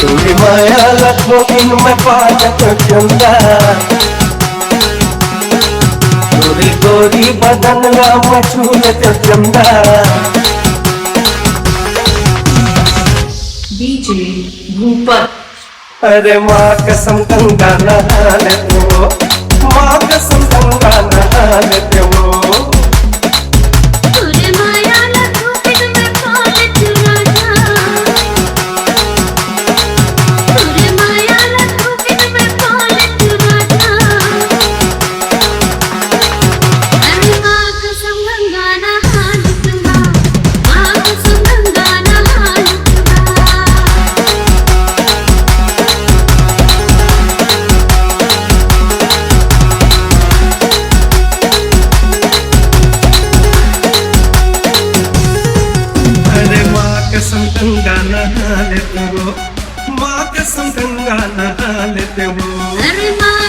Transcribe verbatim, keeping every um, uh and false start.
तोरी माया ला थोकिन में पाजत चंदा, तोरी गोरी बदन ला मछुलत चंदा। डीजे भूपत। अरे माँ कसम गंगा नहा लेते हो, माँ कसम गंगा नहा लेते हो। तोरे माया ला धोखे में पालत राजा, तोरे माया ला धोखे में पालत राजा। अरे माँ कसम गंगा नहा लेते हो, माँ कसम गंगा नहा लेते हो। अरे माँ कसम गंगा नहा लेते हो, माँ कसम गंगा नहा लेते हो। अरे माँ